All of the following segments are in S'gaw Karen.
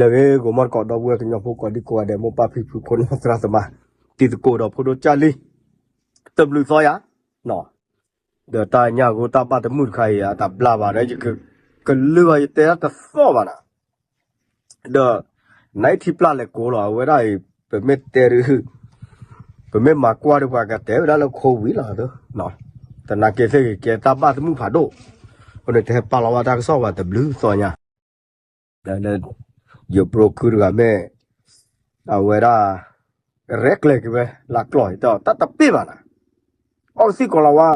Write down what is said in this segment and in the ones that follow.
လၢဂ့ၤ ဂီၤမီၢ်တကိး ဒီပုၢ်ဝဲၢ်ကညီဖိကိးဒံကိးဂၤဒဲး မိၢ်ပၢ်ဖံဖု ခိၣ်နၢ်သရၣ်သမါ တံၤသကိးဒီးဖိဒိၣ်ကၢ်လံ, တဘျုးသီယၤ, ဒီးတၢ်ညၣ်ဂိၢ်တၢ်ဘၣ်တမုာ်တခါအံၤ အတၢ်ဘျါဘၣ်ဒီး ယကလုၢ်ဘၣ်ယတဲတၢ်တသီၣ်ဘၣ်နၤ, ဒီး နအံၤထံပျၢ်လဲၤကိးလီၤ အဝဲဒၣ်အံၤ ပမ့ၢ်တဲဒုး ပမ့ၢ်မၤကွၢ်ဒုး ပှၤကတဲဝဲဒၣ်လၢ COVID လီၤ, သနာ်က့သ့ၣ်ဂ့ၤကဲတၢ်ဘၣ်တမုာ်ဖးဒိၣ်, အဃိန့ၣ် တဟဲပာ်လီၤဝဲတၢ်ကစီၣ်ဘၣ်တဘျုးသီညါ လၢ ယဘြိၣ်ခုတဂၤမ့ၢ် အဝဲဒၣ် ရဲၣ်ကျဲၤက့ၤဝဲ လၢကျီၢ်အံၤ တၢ်တပ့ၢ်ဘၣ်နၤ, အီၣ်ကသံၣ်ကီးလီၤဝါ,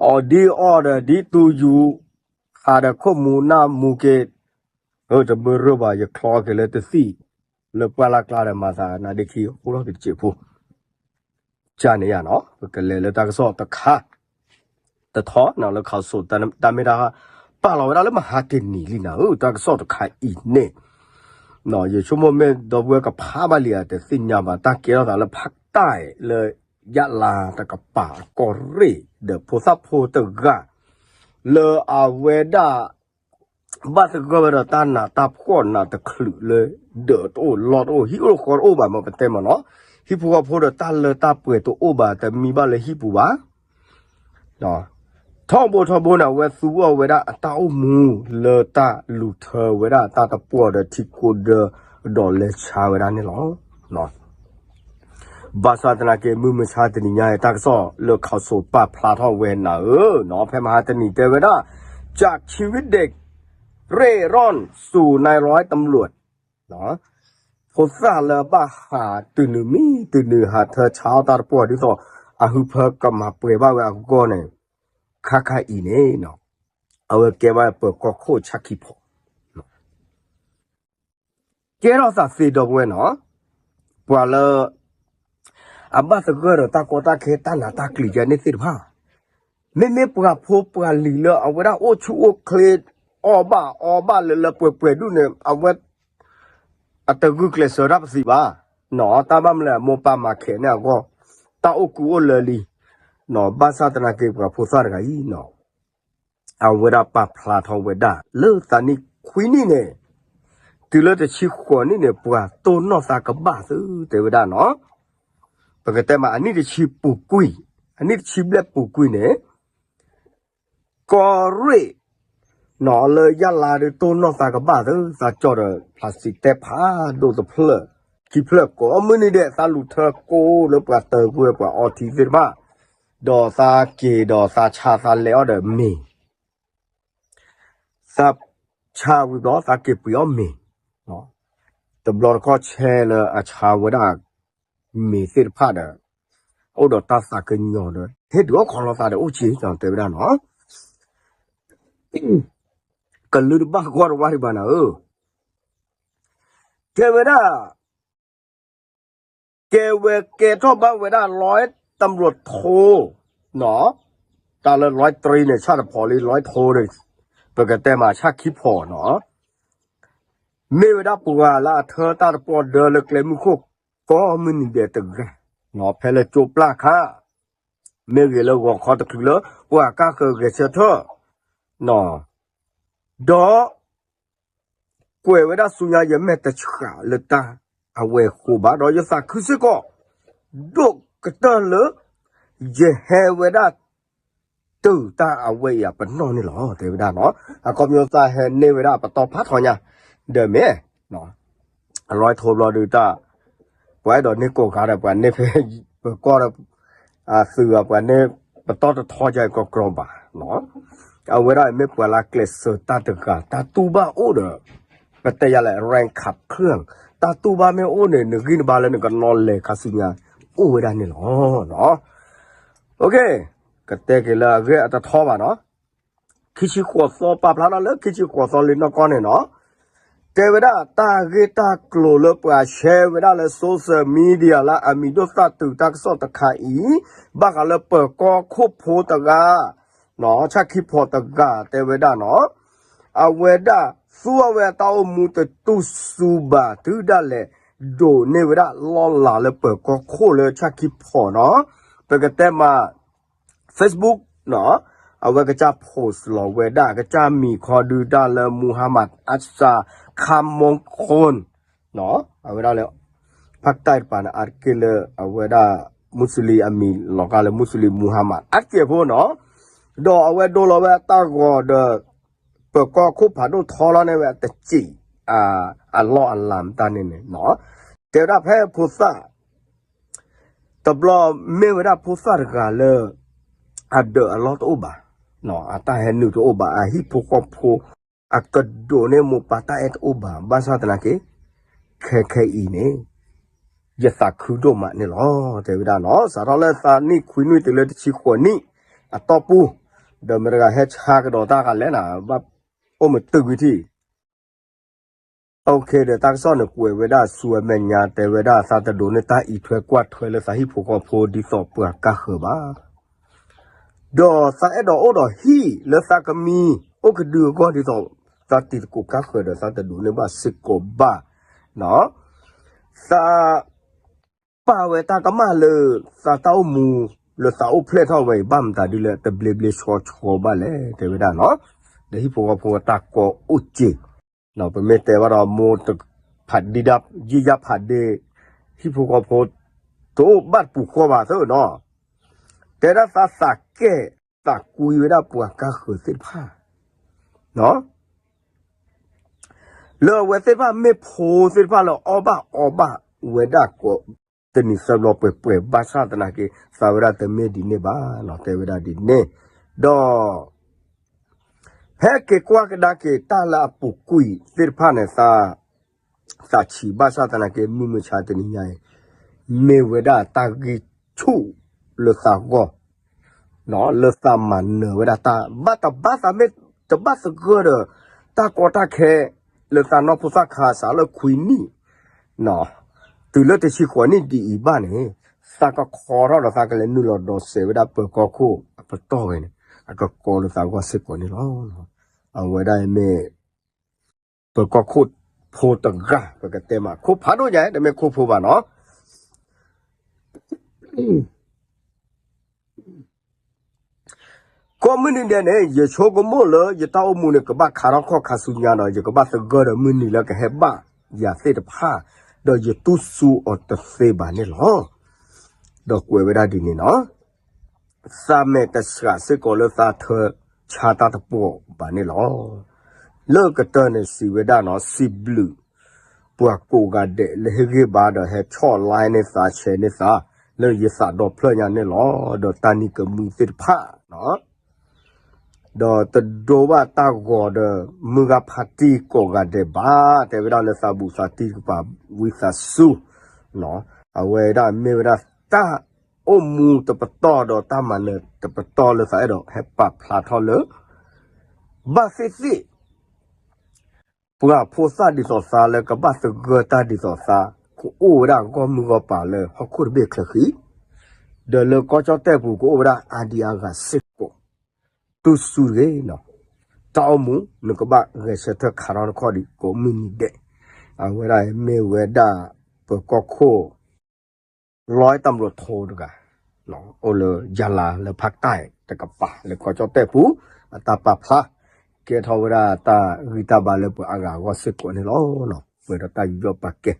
အီၣ်ဒ်အီၣ်ဒီးဒ်သူယူၤ, ဟးဒီးခိၣ်မူနၢ်မူက့ၤ, တဘၢရၢၢ်ဘၣ် ယချီက့ၤလၢတသံၣ်, လၢပှၢ်လၢ်ကျါဒီး မၤသးနါဒ့ခံ အိၣ်ထီၣ်က့ၤတစဲးဖိ ကန့ၣ်ယါနီၤ ပကလဲၤလၢတၢ်ကစီၣ်တခါ တထီနီၤ လၢခးစိ တၢ်မ့ၢ်တၢ် ပာ်လီၤဝဲဒၣ်လၢမဟါတနံၤလံနၤဧၢ တၢ်ကစီၣ်တခါအံၤန့ၣ်, ယဆိကမိၣ်မ့ၢ်ဒီပုၢ်ဝဲၢ်ကဖးဘၣ်လံဧါ တသ့ၣ်ညါဘၣ် တၢ်ကဲထီၣ်သးလၢဖးတၢ်လၢ ယလါတကပၤ ကီၢ်ရ့ၣ် ဒီးဖိသၣ်ဖိတဂၤ လၢအဝဲဒၣ် ဘၣ်သဂၢၢ်ဝဲဒီးတၢ်နးတၢ်ဖှီၣ်နးတချုးလၢ ဒၢးတအိၣ်လီၢ်တအိၣ် ဟံၣ်အိၣ်ဃီတအိၣ်ဘၣ် မ့ၢ်ပတဲမ့ၢ်နီၤ, ဟံၣ်ဖိဃီဖိဒီးတၢ်လၢတၢ်ပှဲၤတအိၣ်ဘၣ် တမံဘၣ်လၢဟံၣ်ပူၤဘၣ်, ထီဘိထီဘိန့ၣ် အဝဲသူအီၣ်ဝဲဒၣ်အတၢ်အိၣ်မူလၢတၢ်လူၤထၢဝဲဒၣ်တၢ်တပှီၢ်ဒီးထံကိးဒၢ ဒီးလဲၤဆါဝဲဒၣ်န့ၣ်လီၤ. ဘၣ်ဆၣ်သနာ်က့ မုၢ်မဆါတနံၤညါအံၤ တၢ်ကစီၣ်လၢခးစိပာ်ဖျါထီၣ်ဝဲနၤဧၢ, ဖဲမဟါတနံၤတဲဝဲဒၣ် จากชีวิตเด็กเร่ร่อนสู่นายร้อยตำรวจ ဖိသၣ်လၢအဘၣ်ဟး တုၤနုၤမံၤတုၤနုၤ ဟးထၢဆါအီၣ်တၢ်တပှီၢ် ဒ်သိးအဟုဖၢကမၤပှဲၤဘၣ်ဝဲအဂီၢ်န့ၣ်, ခါခါအံၤန့ၣ် အဝဲကဲဘၣ်ပၢၤကီၢ်ခိၣ်ဆၣ်ခံဖီၣ် ကဲထီၣ်သးသ့ဒီပုၢ်ဝဲၢ်နီၤ, ပှၤလၢ အဘၣ်သဂၢၢ်ဒီးတၢ်ကီတၢ်ခဲ တၢ်နးတၢ်ကျံၤယဲန့ၣ်သ့ၣ်တဖၣ်, မ့မ့ၢ်ပှၤဖိပှၤလံၤလၢအဝဲဒၣ်အိၣ်ဆူၣ်အိၣ်ချ့ အီၣ်ဘၣ်အီဘၣ်လၢလၢပှဲၤပှဲၤဒူၣ်န့ၣ် အဝဲ အတဂုာ်ကျဲးစၢးတၢ်ပသံးဘၣ်, နီၤ တၢ်ဘၣ်မနုၤလဲၣ် အမိၢ်ပၢ်မၤခဲးန့ၢ်အဂီၢ်, တၢ်အိၣ်ကူအိၣ်လၢလံ, နီၤ ဘၣ်ဆၣ်သနာ်က့ ပှၤဖိသၣ်တဂၤအံၤနီၤ အဝဲဒၣ်ပာ်ဖျါထီၣ်ဝဲဒၣ် လၢသးနံၣ်ခွံနံၣ်န့ၣ် တုၤလၢတဆံဃိးနံၣ်န့ၣ် ပှၤတိၢ်နီၣ်သးကဘၣ်သု တဲဝဲဒၣ်နီၤ, ပကတဲမး အနံၣ်တဆံပူၤကွံာ်, အနံၣ်တဆံဘျဲၣ်ပူၤကွံာ်န့ၣ် ကီၢ်ရ့ၣ် နီၤ လၢယလါဒုးတိၢ်နီၣ်သးကဘၣ်သု သးကၠီၣ်ဒီး plastic တဲဖးဒိၣ်တဖျၢၣ် ခံဖျၢၣ်ကိးမုၢ်နံၤဒဲး သးလူၤထၢကိးလၢပှၤတၢၤကွံာ်ပှၤအီထံသ့ၣ်တဖၣ်, ဒီးသးက့ၤဒီးသးဆါသးလဲၤအီၣ်ဒီးမ့ၤ သးဆါဝံၤဘျီ သးက့ၤပှ့ၤအီၣ်မ့ၤ, တဘျီတခီၣ်ဆဲးလၢအဆါဝဲဒၣ် မ့ၤသ့ၣ်တဖၣ်ဒီး အိၣ်ဒီးတၢ်သးကညီၤဒီး ဟ့ၣ်ဒုးအီၣ်ခီလီၤသးဒီးအိၣ်က့ၤ တဲဝဲဒၣ်နီၤ, ကလုၢ်တဘၣ်ဂီၢ်တဝါဒံးဘၣ်နၤဧၢ, တဲဝဲဒၣ် ကဲဝဲကဲထီၣ်ဘၣ်ဝဲဒၣ် ร้อยตำรวจโท နီၤ, တၢ်လၢ ร้อยตรี န့ၣ် ဆၣ်တဖီၣ်လံ ร้อยโท န့ၣ် ပကတဲမးဆၣ်ခံဖီၣ်နီၤ, မ့ၢ်ဝဲဒၣ်ပှၤလၢအထၢတၢ်တပှီၢ်ဒၢလၢကျဲမုၢ်ခိၣ် ကိးမုၢ်နံၤဒဲးတဂၤ, နီၤ ဖဲလၢကၠိပျၢ်ခါ, မ့ၢ်ဂ့ၤလၢဂီၤခီတချုးလၢ ပှၤကါဃၢၤဂဲၤဆၢထၢၣ်, နီၤ, ဒီး ကွဲးဝဲဒၣ်ဆူညါ ယမဲာ်တဆှးလၢတၢ်အဝဲအဃိဘၣ် ဒီးယသးခုစ့ၢ်ကီး ဒိၣ်ကတၢၢ်လၢ ယဟဲဝဲဒၣ် တုၤတၢ်အဝဲအံၤအပနီၣ်န့ၣ်လီၤ တဲဝဲဒၣ်နီၤ, အခီပညီသးဟဲန့ၢ်ဝဲဒၣ်ပတီၢ်ဖးထီညါ ဒီးမ့ၢ် အလွဲထိဘျီဒုးတၢ် ပှၤအဲၣ်ဒိးန့ၢ်ကိးဂၤဒီး ပှၤန့ၢ်ဖဲ ပကီၢ်ဒီး အသုးအပှၤန့ၢ် ပတီၢ်တထီကဲကီကရီဘၣ်နီၤ, အဝဲဒၣ်မ့ၢ်ပှၤလၢကျဲးစၢးတၢ်တဂၤ တၢ်တူၢ်ဘၣ်အိၣ်ဒီး ပတဲယၤလဲၣ် แรงขับเคลื่อน တၢ်တူၢ်ဘၣ်မ့ၢ်အိၣ်န့ၣ် နဂံၢ်နဘါလၢနကနီၤလဲၤခါဆူညါ အိၣ်ဝဲဒၣ်န့ၣ်လီၤ. ကတဲက့ၤလၢအဂ့ၢ်အတထီဘၣ်နီၤ ခံဆံဃိးသီ ပာ်ဖျါထီၣ်လၢခံဆံဃိးသီလံနီၢ်ကီၢ်န့ၣ်နီၤ, တဲဝဲဒၣ်တၢ်ဂ့ၢ်တၢ်ကျိၤလၢပှၤ share ဝဲဒၣ်လၢ social media လၢအမံၤဒိၣ်သၣ်တုၤတၢ်ကစီၣ်တခါအံၤ, ဘၣ်ဃးလၢပၢၤကီၢ်ခိၣ်ဖိတဂၤ နီၤ ဆၣ်ခံဖီၣ်တဂၤတဲဝဲဒၣ်နီၤ, အဝဲဒၣ်သူအီၣ်ဝဲအတၢ်အိၣ်မူတတူၢ်စူဘၣ် တုၤဒၣ်လဲာ် ဒိးန့ၢ်ဝဲဒၣ်လီၢ်လၤလၢပၢၤကီၢ်ခိၣ်လၢဆၣ်ခံဖီၣ်နီၤ, ပကတဲမး Facebook နီၤ, အဝဲကစၢ် post လီၤဝဲဒၣ် ကစၢ်မံၤခီဒုးတၢ်လၢ Muhammad Asad ခါမီခိၣ် အဝဲဒၣ်လၢ ဖးတၢ်တပၤန့ၣ် အါတက့ၢ်လၢအဝဲဒၣ် မူစလံအမံၤလီၤဂာ်လၢ မူစလံမူဟါမး အါတက့ၢ်ဖိနီၤ, ဒီးအဝဲဒိလီၤဝဲအတၢ်ဂီၤဒီး ပၢၤကီၢ်ခိၣ်ဖးဒိၣ်ထီလီၤန့ၢ်ဝဲအတစံး အလီၢ်အလၤမတၤန့ၣ်န့ၣ်နီၤ, တဲဝဲဒၣ်ဖဲဖိသၣ် တဘျီမ့ၢ်ဝဲဒၣ်ဖိသၣ်တဂၤလၢ အဒၢးအလီၢ်တအိၣ်ဘၣ်, အတၢ်ဟဲနုာ်တအိၣ်ဘၣ်, အဟံၣ်ဖိဃီဖိ အကဒိးန့ၢ်မိၢ်ပၢ်တၢ်အဲၣ်တအိၣ်ဘၣ်, ဘၣ်ဆၣ်သနာ်က့ ခဲခဲအံၤန့ၣ် ယသးခုဒိၣ်မးန့ၣ်လီၤ တဲဝဲဒၣ်နီၤ, စးထီၣ်လၢသးနံၣ်ခွံနွံတုၤလၢတဆံဃိးနံၣ်အတီၢ်ပူၤ, ဒီးမတၤတဂၤဟဲဆါကဒီးတၢ်ဂၤလဲၣ်နၤ, ဘၣ်အိၣ်မတုာ်ကွံာ်ထံၣ် OK ဒီးတၢ်ကစီၣ်န့ၣ်ကွဲးဝဲဒၣ်ဆူအမဲာ်ညါ တဲဝဲဒၣ်သးတဒိးန့ၢ်တၢ်အံးထွဲကွၢ်ထွဲလၢသးဟံၣ်ဖိဃီဖိဒ်သိးပှၤကါဃၢၤဘၣ်, ဒီးသးအဲၣ်ဒိးအိၣ်ဒီးဟံၣ်လၢသးကမံအိၣ်ကဒုအဂီၢ်ဒ်သိး သးတံၤသကိးကါဃၢၤဒီးသးတဒိးန့ၢ်ဘၣ်စ့ၢ်ကီးဘၣ်, သး ပာ်ဝဲတၢ်ကမၣ်လၢ သးတၢ်အိၣ်မူလၢသးအိၣ်ဖျဲၣ်ထီၣ်ဝဲအံၤ ဘၣ်မတၤဒ်လၢတဘျ့ဘျ့ဆှီဆှီဘၣ်လဲၣ် တဲဝဲဒၣ်နီၤ, ဒီးဟံၣ်ဖိဃီဖိတၢ်ကီအိၣ်စ့ၢ်, ပမ့ၢ်တဲဘၣ်ဒီးမိၢ်တဖးဒံဒၣ် ယံာ်ယါဖးဒ့ ဟံၣ်ဖိဃီဖိ တအိၣ်ဘၣ်တပူၤဃီဘၣ်သ့နီၤ, တဲဒၣ်သးသးကဲၣ်သးကွံဝဲဒၣ်ပှၤကါဃၢၤသ့ၣ်တဖၣ် လၢအဝဲသ့ၣ်တဖၣ်မ့ၢ်ဖိသ့ၣ်တဖၣ်လၢအီၣ်ဘၣ်အီဘၣ်ဝဲဒၣ်ကိးတနံၤသၢဘျီပှဲၤပှဲၤ ဘၣ်ဆၣ်သနာ်က့ သးဝဲဒၣ်တမ့ၢ်ဒ်န့ၣ်ဘၣ်နီၤ တဲဝဲဒၣ်ဒ်န့ၣ်, ဒီး ဖဲက့ၤကွၢ်ကဒါက့ၤတၢ်လၢအပူၤကွံာ်သ့ၣ်တဖၣ်န့ၣ် သး သးဆံးဘၣ်ဆၣ်သနာ်က့ မုၢ်မဆါတနံၤညါအံၤ မ့ၢ်ဝဲဒၣ်တၢ်ဂံၢ်ဆူၣ်လၢသးဂီၢ် လၢသးမၤနၢၤဝဲဒၣ်တၢ် ဘၣ်တဘၣ်သးမ့ၢ်တဘၣ်သဂၢၢ်ဒီး တၢ်ကီတၢ်ခဲ လၢသးနီၢ်ဖိသၣ်ခါစးလၢခွံနံၣ် တုၤလၢတဆံဃိးနံၣ်ဒ်အံၤဘၣ်န့ၣ် သးကခီထီၣ်ဒီးသးကလဲၤနုာ်လီၤဒီးစဲးဝဲဒၣ်ပၢၤကီၢ်ခိၣ်အပတီၢ်ဝဲန့ၣ် အကကီလၢသးဂီၢ်စ့ၢ်ကီးန့ၣ်လီၤ. အဝဲဒၣ်မ့ၢ် ပၢၤကီၢ်ခိၣ်ဖိတဂၤ ပကတဲမး ခိၣ်ဖးဒိၣ်ညါ တမ့ၢ်ခိၣ်ဖိဘၣ်နီၤ ကိးမုၢ်နံၤဒဲးန့ၣ် ယဆိကမိၣ်လၢယတၢ်အိၣ်မူန့ၣ် ကဘၣ်ခးထီၣ်ခီၣ်ခါဆူညါဒီး ယကဘၣ်သဂၢၢ်ဒီးမုၢ်နံၤလၢကဟဲဘၣ်ယၤသ့ၣ်တဖၣ် ဒီးယတူၢ်စူၤအီၤတသ့ဘၣ်န့ၣ်လီၤ. ဒီးကွဲးဝဲဒၣ်ဒ်န့ၣ်နီၤ သးမဲာ်တဆှးစ့ၢ်ကီးလၢသးထၢဆါတၢ်တပှီၢ်ဘၣ်န့ၣ်လီၤ. လၢကတၢၢ်န့ၣ်စံးဝဲဒၣ်နီၤ စံးဘျုး ပှၤကိးဂၤဒဲးလၢဟ့ၣ်ဂံၢ်ဘါဒီးဟဲဆီၣ် like န့ၢ်သး share န့ၢ်သး လၢယသးဒီဖျၢၣ်ညါန့ၣ်လီၤ. ဒီးတၢ်နံၤကမှံသ့ၣ်တဖၣ် ဒီးတဒိဘၣ်တၢ်ဂီၤဒီး မုၢ်ဂၤဖါတံၢ်ကိးဂၤဒဲးဘၣ် တဲဝဲဒၣ်လၢသးဘူးသးတံၢ်တကပၤဝံသးစူၤ အဝဲဒၣ်မ့ၢ်ဝဲဒၣ်တၢ်အိၣ်မူတပတီၢ်ဒီးတၢ်မၤနၢၤတပတီၢ်လၢသးအဲၣ်ဒိး ဟဲပာ်ဖျါထီၣ်လၢ ဘၣ်သ့ၣ်သ့ၣ် ပှၤဖိသၣ်ဒ်သိးသးလၢကဘၣ်သဂၢၢ်တၢ်ဒ်သိးသး ကအိၣ်ဝဲဒၣ်ဂီၢ်မုၢ်ဂီၢ်ပၤလၢဟီၣ်ခိၣ်တဘ့ၣ်ချၢဃံ, ဒီးလၢကီၢ်ကၠီၣ်တဲၣ်ပူၤကအိၣ်ဝဲဒၣ်အါဒံအါဂၤစ့ၢ်ကီး, တူၢ်စူၤတဂ့ၤ, တၢ်အိၣ်မူ နကဘၣ်ဂဲၤဆၢထၢၣ်ခးထီၣ်တခီဒံးကိးမုၢ်နံၤဒဲး, အဝဲဒၣ်မ့ၢ်ဝဲဒၣ် ပၢၤကီၢ်ခိၣ် လီတၢ်မလိထိတဂၤ အိၣ်လၢယၤလၤလၢဖးတၢ်တကပၤ လၢကီၢ်ကၠီၣ်တဲၣ်ပူၤ အတၢ်ပာ်ဖျါ ကဲထီၣ်ဝဲဒၣ်တၢ်ဂံၢ်တၢ်ဘါလၢပှၤအါဂၤအဂီၢ်စ့ၢ်ကီးန့ၣ်လီၤ. ပှဲၤဒီးတၢ်ယူးယီၣ်ပာ်ကဲ